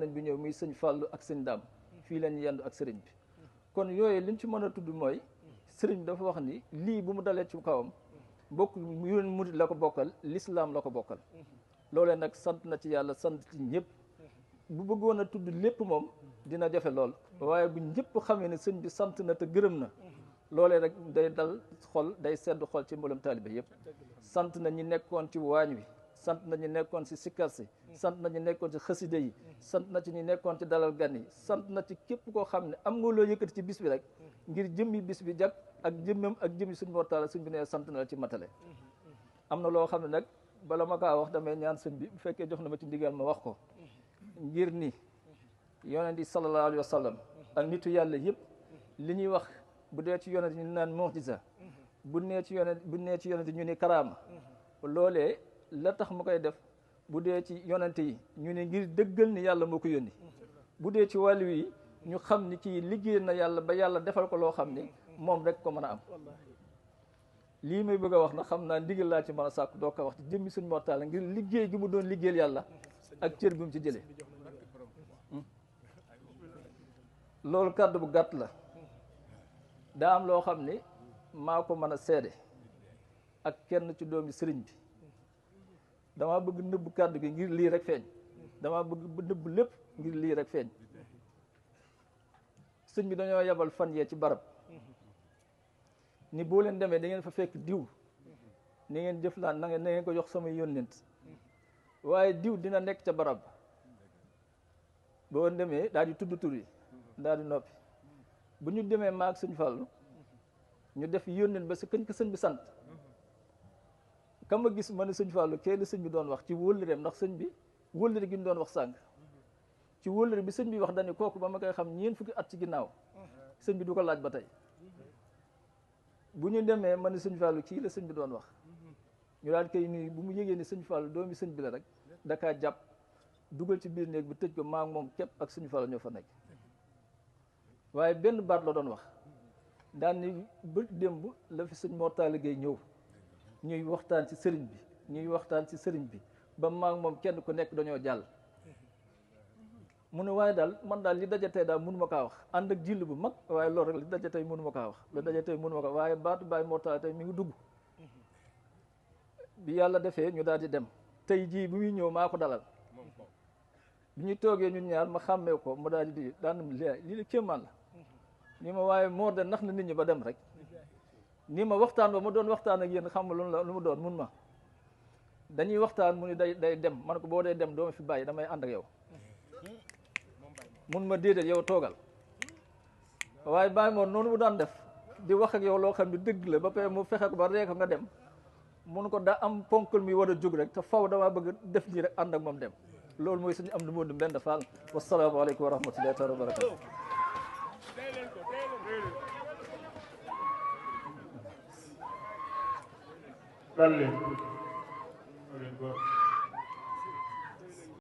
nañ bi ñëw muy sëñ Fàllu ak sëñ Daam fii lañ yendu ak sëriñ bi kon yooyu liñ ci mën a tudd mooy sëriñ bi dafa wax ni lii bu mu dalee ci kawam bokk yoon murid la ko bokkal lislaam la ko bokkal loolee nag sant na ci yàlla sant ci ñëpp bu bëggoon a tudd lépp moom dina jafe lool waaye bu ñëpp xamee ne sëñ bi sant na te gërëm na loolee rek day dal xol day sedd xol ci mboolem taalibe yëpp sant na ñi nekkoon ci waañ wi sant na ñi nekkoon ci sikkar si sant na ñi nekkoon ci xaside yi sant na ci ñi nekkoon ci dalal gan yi sant na ci képp koo xam ne am nga loo yëkkati ci bis bi rek ngir jëmmi bis bi jag ak jëmmam ak jëmmi suñu mortaala suñ bi nee sant na la ci matale am na loo xam ne nag bala ma kaa wax damay ñaan sëñ bi bu fekkee jox na ma ci ndigal ma wax ko ngir ni yonent yi sallallahu alayhi wa sallam ak nitu yàlla yëpp li ñuy wax bu dee ci yonent ñu naan mu'jiza bu nee ci yonent ñu ni karaama loolee la tax mu koy def bu dee ci yonent yi ñu ne ngir dëggal ni yàlla moo ko yónni bu dee ci wàllu yi ñu xam ni kii liggéey na yàlla ba yàlla defal ko loo xam ni moom rek ko mën a am lii may bëgg a wax na xam naa ndigal laa ci mën a sàkk doo ko wax ci jëmmi suñu mortaala ngir liggéey gi mu doon liggéeyal yàlla ak cër bi mu ci jëlee loolu kàddu bu gàtt la daa am loo xam ni maa ko mën a seede ak kenn ci doomi sëriñ bi dama bëgg nëbb kàddu gi ngir lii rek feeñ dama bëgg nëbb lépp ngir lii rek feeñ sëñ bi dañoo yebal fan yee ci barab ni boo leen demee da ngeen fa fekk diw ni ngeen jëflaan na ngeen ko jox samay yónnent waaye diw dina nekk ca barab boo demee daal di tudd tur yi daal di noppi bu ñu demee maag sëñ Fallu ñu def yónnent ba si këñ ko sëñ bi sant kam ma gis ma ne sëñ Fallu kee la sëñ bi doon wax ci wóllëreem ndax sëñ bi wóllëre gi ñu doon wax sànq ci wóllëre bi sëñ bi wax dañu kooku ba ma koy xam ñeent fukki at ci ginnaaw sëñ bi du ko laaj ba tey bu ñu demee ma ne sëñ Fallu kii la sëñ bi doon wax ñu daal koy nuyu bu mu yëgee ni sëñ Fallu doomi sëñ bi la rek dakaa jàpp dugal ci biir néeg bi tëj ko maa moom képp ak sëñ Fallu ñoo fa nekk waaye benn baat la doon wax daan ni ba démb la fi sëñ Mortalla Gueye ñëw ñuy waxtaan ci sëriñ bi ba maa moom kenn ku nekk dañoo jàll mu ne waaye daal man daal li daje tey daal mënu ma kaa wax ànd ak jill bu mag waaye loolu rek li daje tey mënu ma kaa wax li daje tey mënu ma kaa waaye baatu Baay Mortalla tey mi ngi dugg bi yàlla defee ñu daal di dem tey jii bu muy ñëw maa ko dalal bi ñu toogee ñun ñaar ma xàmmee ko mu daal di daan lii la kéemaan la ni ma waaye Mor de nax na nit ñi ba dem rek ni ma waxtaan ba ma doon waxtaan ak yéen xam nga lu mu doon mun ma dañuy waxtaan mu ni day dem man ko boo dee dem doo ma fi bàyyi damay ànd ak yow mun ma déedéet yow toogal waaye Baay Mor noonu mu daan def di wax ak yow loo xam ne dëgg la ba pare mu fexe ko ba ree ko nga dem mun ko daa am ponkal mi war a jóg rek te faw damaa bëgg def nii rek ànd ak moom dem loolu mooy suñu am du Modou Mbenda Fall wasalaamaaleykum wa rahmatullahi taala wa barakatu dal leen